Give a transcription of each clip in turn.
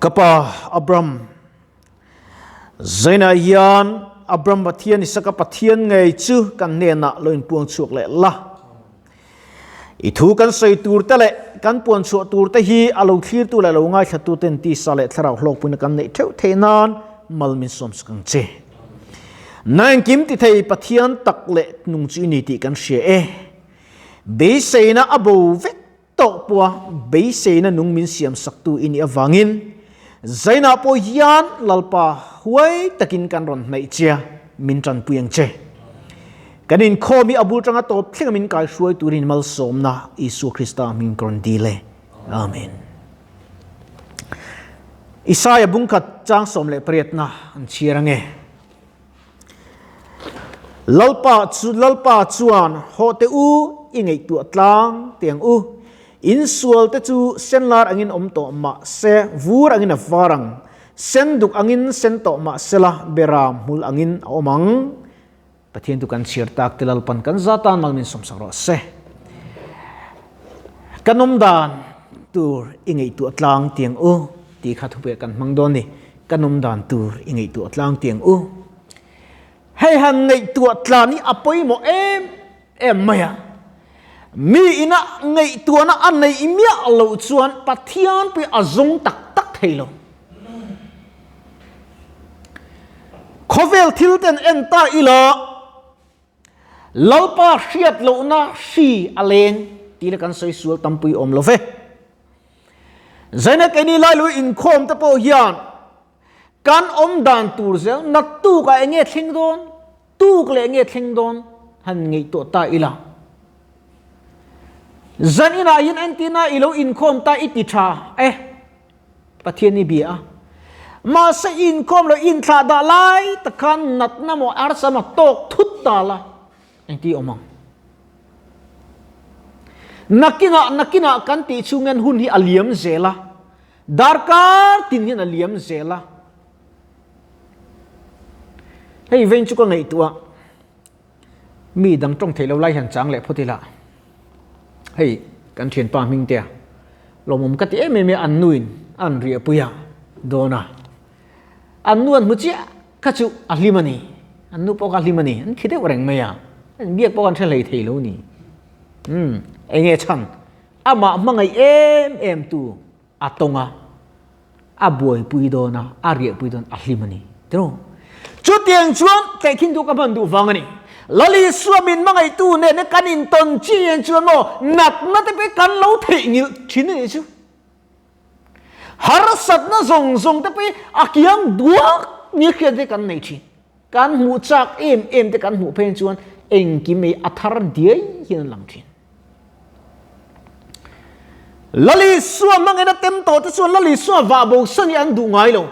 Ka pa Abram, Zainah hian Abram Pathian Isaka Pathian ngei chu kan hnenah lo inpuang chhuak leh la. I thu kan sawi tur te leh kan puan chhuah tur te hi a lo thlirtu leh lo ngaithlatu ten tisa leh thlarau hlawkpuina kan neih theuh theih nan mal min sawm sak ang che. Na engkim ti thei Pathian tak leh nung chu i ni tih kan hria e. Beiseina a bo vek tawh pawha beiseina nung min siam saktu i nih avangin Zainah pawh hian Lalpa huai takin kan rawn hnaih che a, min tanpui ang che. Kan inkhawm hi a bul tanga tawp thlenga min kaihruai turin malsawmna Isua Krista hming ka rawn dil e. Amen. Isaia bungkhat chang 18na an chhiar ange. Lalpa chu Lalpa chuan haw teh u, i ngaihtuah tlang teh ang u. In sual te chu sen lar angin awm tawh mah se, vur angin a var ang. Sen duk angin sen tawh mah sela, beram hmul angin a awm ang. Pathian tu kan chhiar tak te Lalpan kan za tan mal min sawmsak rawh se. Kan awm dan tur i ngaihtuah tlang tiang u tih kha thupek kan hmang dawn ni. Kan awm dan tur i ngaihtuah tlang tiang u. Hei han ngaihtuah tlan hi a pawimawh em em mai a. Mi ina ngaihtuahna a neih miah loh chuan Pathian pawh a zawng tak tak thei lo. Khawvel thil ten en ta ila Lalpa hriat lohna hri a leng tih la kan sawi sual tampui awm lo ve. Zaina keini lailu inkhawm te pawh hian kan awm dan tur zel naktukah eng nge thleng dawn, tuk leh eng nge thleng dawn han ngaihtuah ta ila. Zan inah hian entirna i lo inkhawm ta i ti tha e. Pathian i bia a. Mahse inkhawm lo inthlah dah lai tak khan natna maw arsa maw tawk thut ta la engti awm ang. Nakinah nakinah kan tih chhungin hun hi a liam zel a, darkar tin hian a liam zel a. Hei vein chu ka ngaihtuah mi dang tawng theih lo lai hian chang leh phawt ila. Hei kan thianpa hming te a lawmawm ka ti em em e an nuin an riahpui a dawn a an nu an hmu chiah kha chu a hlim a ni an nu pawh kha a hlim a ni an khi deuh reng mai a an biak pawh an hre hlei thei lo ni umm eng nge chhan amah hmangaih em em tu a tawng a a buaipui dawn a a riahpui dawn a hlim a ni tiraw chutiang chuan tehkhin duh ka hman duh vang a ni Lali Isua min hmangaihtu nena kan intawn chian chuan maw natna te pawh kan lo theihnghilh thin a nih chu harsatna zawng zawng te pawh a kiang duak ni hriat te kan nei thin kan hmuh chak em em te kan hmuh phei chuan engkim ei a thar diai hian a lang thin. Lal Isua hmangin a tem tawh te chuan Lal Isua vah bo san hi an duh ngai lo.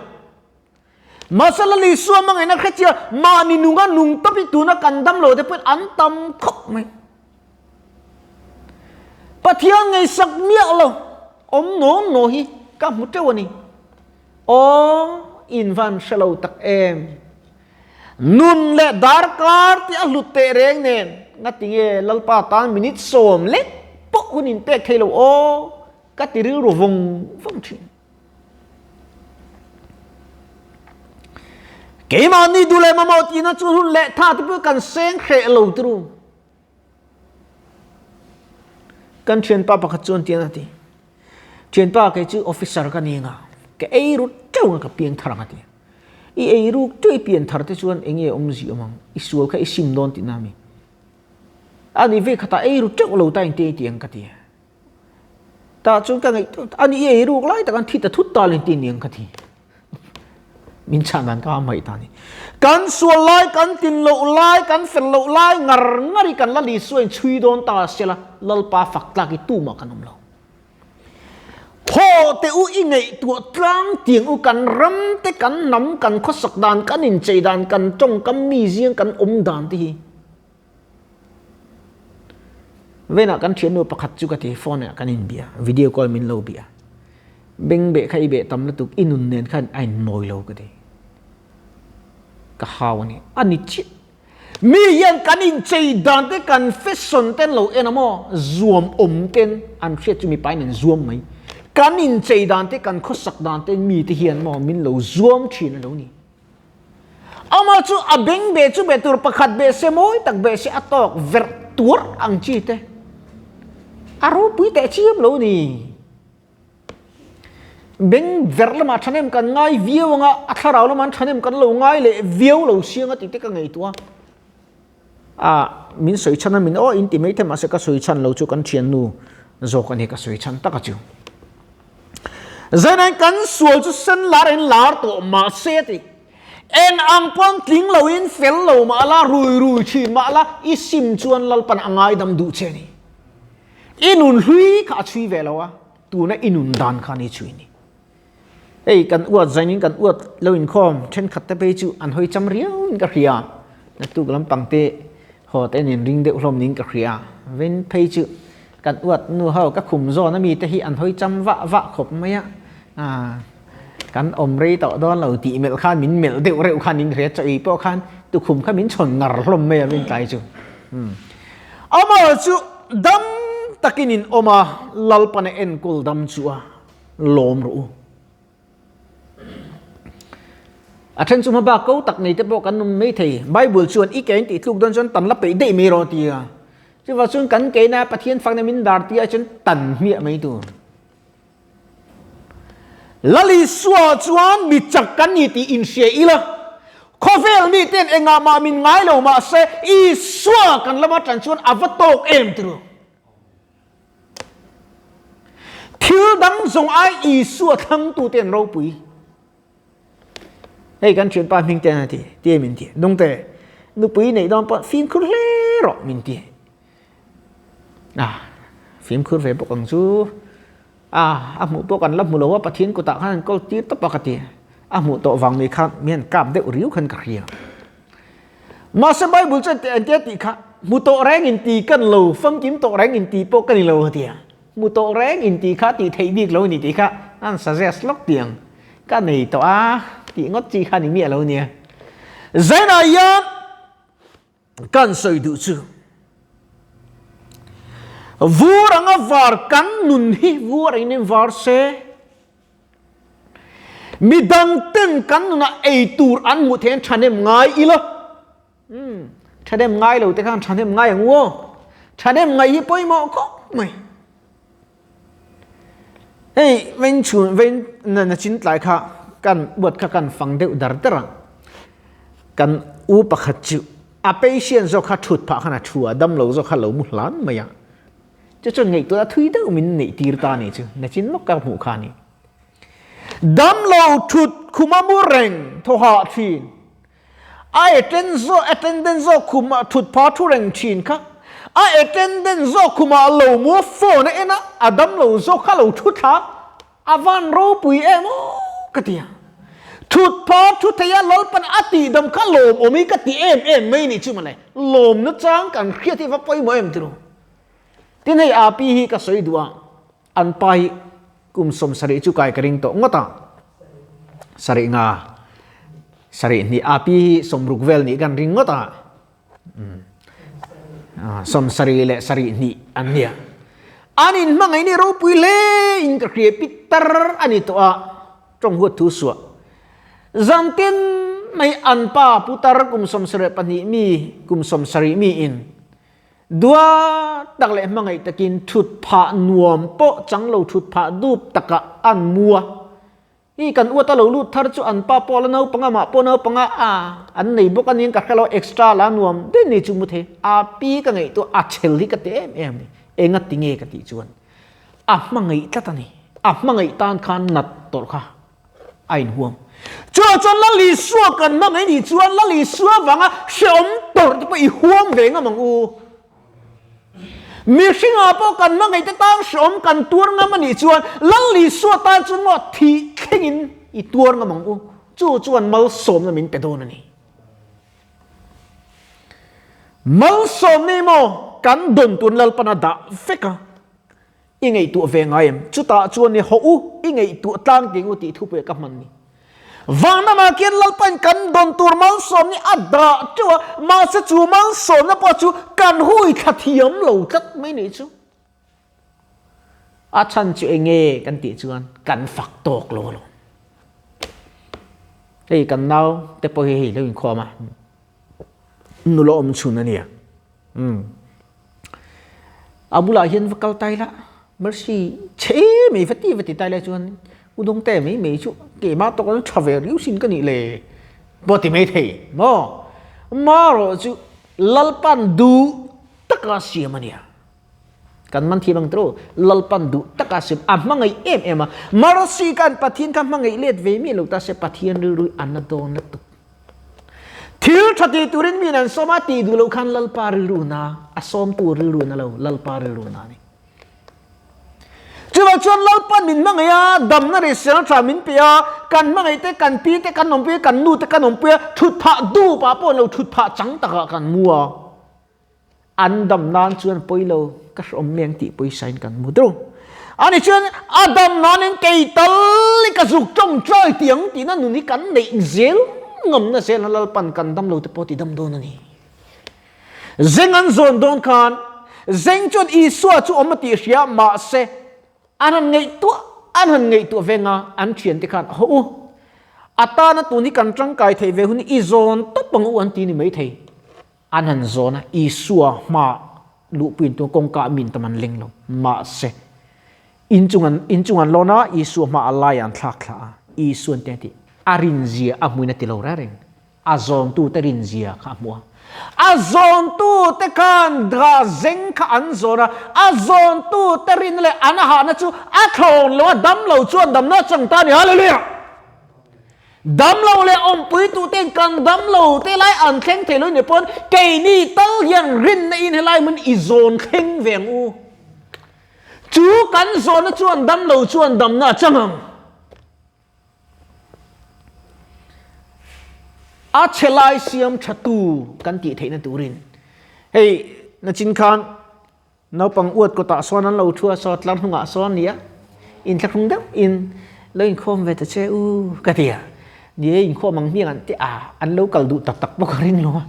Mahse Lal Isua hmangin a hre chiah mahni nunga nung tawp hi tuna kan dam lo te pawhin an tam khawp mai. Pathian ngaihsak miah lo awm naw naw hi ka hmu teuh a ni. Aw in van hre lo tak em. Nun leh darkar tih a hlut teh reng nen ngatinge Lalpa tan minute 10 lek pawh hun in pek thei lo aw ka ti rilru vawng vawng thin. Keimahni duh leh mamawh tihna chu hun leh tha te pawh kan seng hreh lo turu. Kan thianpa pakhat chuan tiang a ti. Thianpa kei chu officer ka ni anga ka ei rut teuh anga ka piang thar ang a ti. I ei ruk teuh i pian thar te chuan eng nge awmzia awm ang? I sual kha i sim dawn tihna a mi? A ni ve khatah ei rut teuh lo ta engti ei tih ang ka ti. Tah chuan ka ngaihtuah a ni i ei ruk lai tak an thi ta thut ta leh engtin ni ang ka ti. Min chhan dan ka hmaih ta ni. Kan sual lai, kan tin loh lai, kan fel loh lai ngar ngar i kan Lal Isua in chhui dawn ta sela Lalpa fak tlak i tumah kan awm lo. Thaw te u i ngaihtuah tlang tiang u kan ram te kan hnam kan khawsak dan kan inchei dan kan tawngkam mi ziang kan awm dan te hi Venah kan thiannu pakhat chu ka ti phone ah kan inbia video call min lo bia beng beh kha i beh tam lutuk i nun nen khan a in mawi lo ka ti ka hau a ni a ni chiah mi hian kan inchei dan te kan fashion ten lo en a maw zuam awm ten an hriat chu mipa in an zuam mai. Kan inchei dan te, kan khawsak dan te mite hian maw min lo zuam thin a lo ni. Amah chu a beng be chu be tur pakhat be se mawi tak be se a tawk verh tuar ang chi te a ropui teh chiam lo ni. Beng verh lamah thahnem kan ngai viau anga a thlarau lamah thahnem kan lo ngai leh viau lo siang a tih te ka ngaihtuah a. A min sawi chhan a min aw in ti mai thei mahse ka sawi chhan lo chu kan thiannu zawk a ni ka sawi chhan tak a chu. Zainain kan sual chu sen lar in lar tawh mahse a ti. Eng ang pawn tling lo in fel lo mah la rui rui thin mah la i sim chuan Lalpan a ngaidam duh che a ni. I nun hlui kha a chhui ve lo a tuna i nun dan kha a ni chhui ni. Hei kan uat zainin kan uat lo inkhawm thenkhat te phei chu an hawi cham riau in ka hria. Naktuk lampang te haw te an inring deuh hlawm niin ka hria. Vin phei chu kan uat nu ho ka khum zawn ami te hi an hawi cham vah vah khawp mai a. Kan awm rei tawh dawn lo tih melh khan min melh deuh reuh khan in hria chaw ei pawh khan tukhum kha min chhawn ngar hlawm mai a vin tlai chu. Amah chu dam takin in awm a, Lalpana enkawl dam chu a. lawm rawh u. A then chu hmabak ko tak nei te pawh kan awm mai thei. Bible chuan i ke in tih tluk dawn chuan tan la peih daih mai rawh ti a. Chuvang chuan kan ke ina Pathian fakna min dar tia chuan tan hmiah mai tur. Lal Isua chuan mi chak kan ni tih inhria ila, khawvel mi ten engah mah min ngai lo mahse Isua kan lama tan chuan a va tawk em tiro. Thil dang zawng ai Isua thlangtute an ropui. Hei kan thianpa hming te a ti, ti min ti. Dungte, nupui neih dawn pawh fimkhur hle rawh min ti. Ah, fimkhur ve bawk ang chu. Ah, a hmuh pawh kan la hmu lo a, Pathian kutah khan an kawl tir tawp a ka ti. A hmuh tawh vang mai khan mi han kap deuh riau khan ka hria. Mahse Bible chuan teh engtia tih kha hmu tawh reng in ti kan lo, famkim tawh reng in ti pawh ka ni lo a ti a. Hmu tawh reng in ti kha tih theih bik lo ni tih kha an suggest lawk tiang ka nei tawh a tih ngawt chi kha ni miah lo nia. Zainah hian kan sawi duh chu vur anga var kan nun hi vur angin var se. Midang ten kan nunah ei tur an hmuh theih an thahnem ngai ila. Umm, thahnem ngai lo te khan thahnem ngai ang u aw. Thahnem ngaih hi pawimawh khawp mai. Hei vein chhun vein na chin tlai kha kan uat kha kan fang deuh dar dar a. Kan u pakhat chu a patient zawk kha thut phah khan a thu a, dam lo zawk kha lo mu hlan mai a. Chu chuan ngaihtuah a thui deuh min neih tir ta a nih chu, nachin lawk ka hmuh kha a ni. Damlo thut khuma mu reng thaw hah thin, a attend zawk attendant zawk khumah thut pha thu reng thin kha, a attendant zawk khumah lo mu a phone a en a, a damlo zawk kha lo thu thla A van ropui em aw ka ti a. Thut pha thu thei a Lalpan a tihdam kha lawmawm hi ka ti em em mai nih chu mawle. Lawmna chang kan hriat hi va pawimawh em tiro. Tin hei Api hi ka sawi duh a, an pa hi kum 70 chu kai ka ring tawh ngawt a. Sarih nga, sarih hnih Api hi 60 vel nih kan ring ngawt a. 70 leh sarih hnih an nia. An inhmangaih ni ropui hle in ka hria pitar a ni tawh a, tawng huat thu suah. Zantin mai an pa putar kum 72 mi kum 70 mi in duat tak leh hmangaih takin thut phah nuam pawh chang lo thut phah dup takah an mu a. Hi kan uata lo lut thar chu an pa pawh a la naupang a, mah pawh naupang a, a an nei bawk a nia ka hre lo extra la nuam daih nei chu mu thei a pi ka ngaihtuah a chhel hi ka ti em em a ni enga ti nge ka tih chuan a hmangaih tlat a ni a hmangaih tan khan nat tawrh kha a inhuam chuvang chuan Lal Isua kan hmangaih nih chuan Lal Isua vanga hrehawm tawrh te pawh i huam ve ngam ang u. Mihringah pawh kan hmangaihte tan hrehawm kan tuar ngam a nih chuan Lal Isua tan chuan maw thih thlengin i tuar ngam ang u. Chu chuan malsawmna min pe dawn a ni. Malsawmna hi maw kan dawn tun Lalpan a dah vek a. I ngaihtuah ve ngai em? Chutah chuan i hawh u, i ngaihtuah tlang tih u tih thupui ka hman ni. Vanramah khian Lalpain kan dawn tur malsawm ni a dah teuh a, mahse chu malsawmna pawh chu kan hui thla thiam lo tlat mai nih chu. A chhan chu enge kan tih chuan kan fak tawk lo alawm. Hei kan nau te pawh hi hei lo inkhawm a, nula awm chhun a nia. Umm. A bulah hian va kal tai la, Mercy chhe mai va ti va ti tai lai chuan U Dawngte mai mai chu keimah tawk an tha ve riau sin ka nih le pawh ti mai thei maw? Marawh chu Lalpan duh taka siam a nia. Kan man thiam ang tawh Lalpan duh taka siam a hmangaih em em a. Mercy khan Pathian kha hmangaih let ve miah lo ta se Pathian rilru a na dawn lutuk. Thil tha ti turin min an sawm a, tih duh loh khan Lalpa rilru na, a sawmtu rilru na lo, Lalpa rilru na a ni. Chuvang chuan Lalpa min hmangaih a, damna leh sialna tha min pe a, kan hmangaih te, kan pi te kan awmpui a, kan nu te kan awmpui a, thut phah dup ah pawh lo thut phah chang takah kan mu a. An dam nan chuan pawi lo, ka hreawm mai ang tih pawisa in kan mu deuh. Ani chuan a dam nan in kei tal i ka zuk tawngtai tih ang tihna nun hi kan neih zel ngamna zel a Lalpan kan dam lo te pawh ti dam dawn a ni. Zeng an zawn dawn khan Zeng chuan Isua chu awm a tih hria mahse an han ngaihtuah an han ngaihtuah veng a, an thiante khan haw u a tana tun hi kan tangkai theih ve hun hi i zawn tawp ang u an ti ni maithei. An han zawn a, Isua hma luhpuiin tun kawngka min tam an leng lo. Mahse, inchung an, inchung an lawn a, Isua hma a lai an thlak thla a. Isuan te a ti, a rinzia a hmuin a ti lo reng reng. A zawntute rinzia kha a hmu a. A zawntute khan dha zeng kha an zawn a, a zawntute rinna leh an hahna chu a thlawn lo a, dam lo chuan damna a chang ta a ni. Hallelujah! Damlo leh awmpuituten kan damlo te lai an thleng thei lo ni pawn keini tal hian rinna in helai hmun i zawn thleng ve ang u. Chu kan zawnna chuan damlo chuan damna a chang ang. A chhe lai siam tha tu kan tih theihna turin hei nachin khan Naupang uat kawtah sawn an lo thu a, saw tlar hnungah sawn nia, inthlahrung deuh in lo inkhawm ve ta che u ka ti a. Ni e, inkhawm ang hmiang an ti a, an lo kal duh tak tak bawk a ring lo a.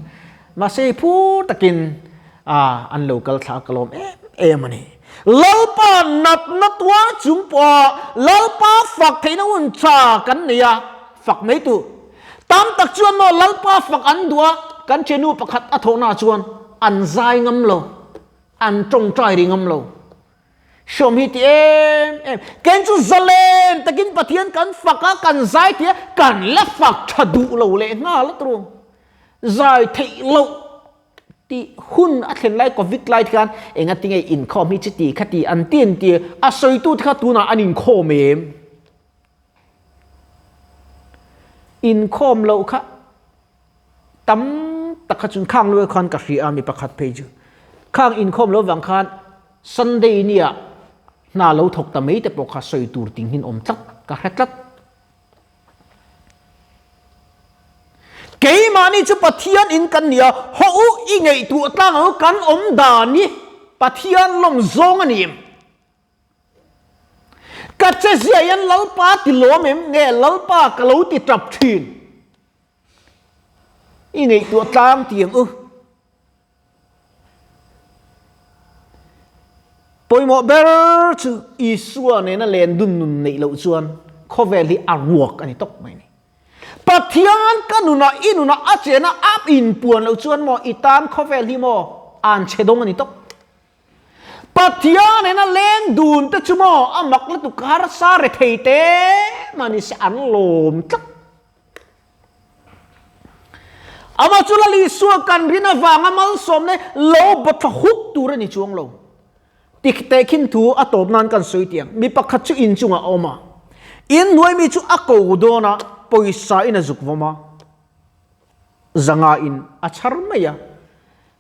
Mahse phur takin a an lo kal thla a, ka lawm em em a ni. Lalpa natna tuar chung pawha Lalpa fak theihna hun tha kan nei a, fak mai tu. Tam tak chuan maw Lalpa fak an duh a, kan thiannu pakhat a thawhnaah chuan an zai ngam lo. An tawngtai ri ngam lo. Hrawm hi ti em em. Ken chu zalen takin Pathian kan fak a, kan zai thei a, kan la fak tha duh lo leh nghal a turu. Zai theih loh tih hun a thlen lai Covid lai te khan enga tinge inkhawm hi chuti khati an ti an ti a sawitu te kha tunah an inkhawm em? Inkhawm loh kha Tam tak kha chun khang luai khan ka hria a mi pakhat phei chu. Khang inkhawm lo vang khan Sunday nia hna lo thawk ta mai te pawh kha sawi tur ting hin awm tlat ka hre tlat. Keimahni chu Pathian in kan nia, haw u i ngaihtuah tlang ang u kan awm dan hi Pathian lawm zawng a ni em? Ka che zia hian Lalpa ti lawm em? Nge Lalpa ka lo ti tap thin? I ngaihtuah tlang ti ang u. Pawimawh ber chu Isua nena len dun nun neih loh chuan khawvel hi a ruak a ni tawp mai ni. Pathian ka nunah i nunah a chena a inpuan loh chuan maw i tan khawvel hi maw an chhe dawng a ni tawp. Pathian nena leng dun te chu maw a mak lutuk harsa rethei te mah ni se an lawm tlat. Amah chu Lal Isua kan rin avanga malsawmna lo bawthla huk tur a ni chuang lo. Tik tehkhin thu a tawp nan kan sawi tiang. Mi pakhat chu in chungah a awm a, in hnuai mi chu a ko dawn a, pawisa in a zuk vawm a, zanga in a chhar mai a.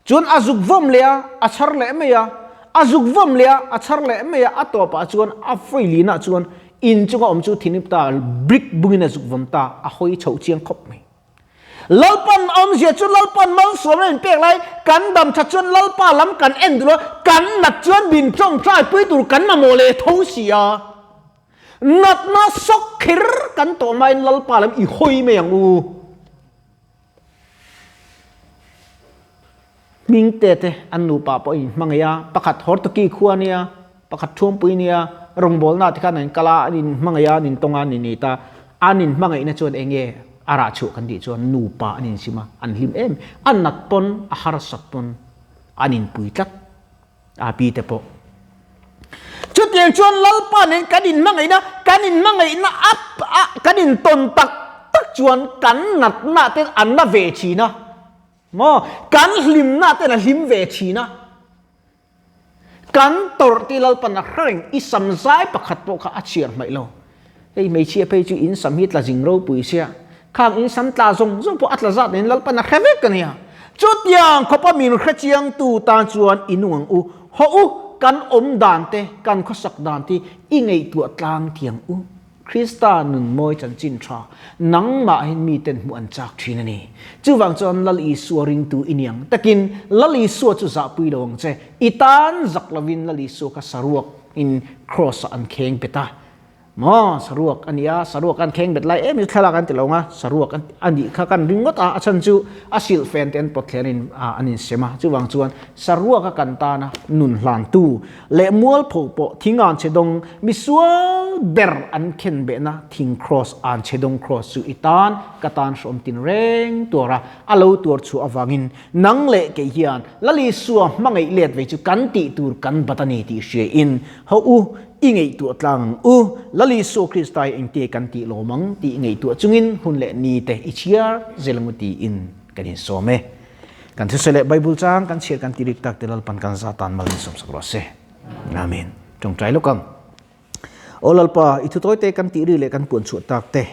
Chuan a zuk vawm leh a, a chhar leh mai a, a zuk vawm leh a, a chhar leh mai a, a tawpah chuan a vawi linah chuan in chunga awm chu thinip ta, brick bungin a zuk vawm ta, a hawi chhoh chiang khawp mai. Lalpan awmzia chu Lalpan malsawmna min pek lai, kan dam that chuan Lalpa lam kan en duh lo, kan nat chuan min tawngtai pui tur kan mamawh leh tho si a. Natna sawk kher kan tawh hmain Lalpa lam i hawi mai ang u. Hmingte te an nupa pawh in hmangaih a, pakhat Hortoki khua nia, pakhat Thuampui nia. Rawngbawlna te khan an kal a, an inhmangaih a, an intawng a, an innei ta. An inhmangaihna chuan eng nge a rah chhuah kan tih chuan nupa an insim a, an hlim em. A nat pawn, a harsat pawn an inpui tlat. A pi te pawh. Chutiang chuan Lalpa nen kan inhmangaihna, kan inhmangaihna a a kan intawn tak tak chuan kan natna ten an na ve thin a. Maw? Kan hlimna ten a hlim ve thin a. Kan tawrh tih Lalpan a hre reng, i sam zai pakhat pawh kha a chhiar hmaih lo. Hei hmeichhia phei chu in sam hi tla zing ropui sia, khang in sam tla zawng zawng pawh a tla zat nen Lalpan a hre vek a nia. Chutiang khawpa min hre chiangtu tan chuan i nung ang u, haw u, kan awm dan te, kan khawsak dan te i ngaihtuah tlang thiang u. Krista nun mawi chanchin tha nangmahin miten hmuh an chak thin a ni. Chuvang chuan Lal Isua ringtu i niang takin Lal Isua chu zahpui lo ang che. I tan zak lovin Lal Isua kha saruak in Kross ah an kheng bet a. Maw saruak a nia, saruak an kheng bet lai em hi thlalak an ti lo ang a, saruak a nih kha kan ring ngawt a, a chhan chu a silhfen te an pawt thlen in an insem a. Chuvang chuan saruak a kan tana nun hlantu leh mualpho pawh thing an chhe dawng misual ber an khen behna thing kraws an chhe dawng kraws chu i tan ka tan hrawm tin reng tuar a, a lo tuar chhuah avangin nang leh kei hian Lal Isua hmangaih let ve chu kan tih tur kan bat a ni tih hria in ho u i ngaihtuah tlang ang u, Lal Isua Krista hi engtia kan tih lawm ang tih ngaihtuah chungin hun leh ni te i chhiar zel ang u tiin kan insawm e. Kan thusawi leh Bible chang kan chhiar kan tirik tak te Lalpan kan za tan mal min sawmsak rawh se. Amen. Tawngtai lawk ang. Aw Lalpa, i thutawi te kan tih ri leh kan puan chhuah tak te,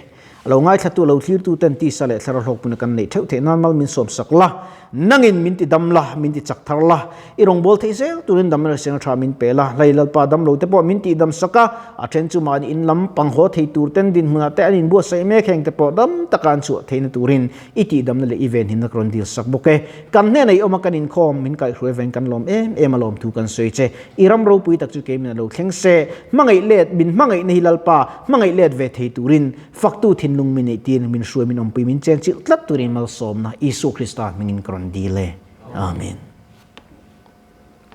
a lo ngaithlatu lo thlirtu ten tisa leh thlarau hlawkpuna kan neih theuh theih nan mal min sawmsak la, nangin min ti dam la, min ti chak thar la, i rawngbâwl theih zel turin damna leh sengna tha min pe la, hlei Lalpa dam lo te pawh min tih dam sak a, a then chu mahni in lam pang haw thei tur ten dinhmunah te an inbuatsaih mek heng te pawh dam taka an chhuah theihna turin I tihdamna leh i venhimna ka rawn dil sak bawk e. Kan hnenah i awm a, kan inkhawm, min kaihhruai avangin kan lawm em em a lawm thu kan sawi che. I ram ropui tak chu keimin a lo thleng se. Hmangaih let, min hmangaihna hi Lalpa, hmangaih let ve thei turin, faktu thinlung min neihtir, min hruai, min awmpui, min chenchilh tlat turin malsawmna Isua Krista hmingin ka rawn dil e. Amen.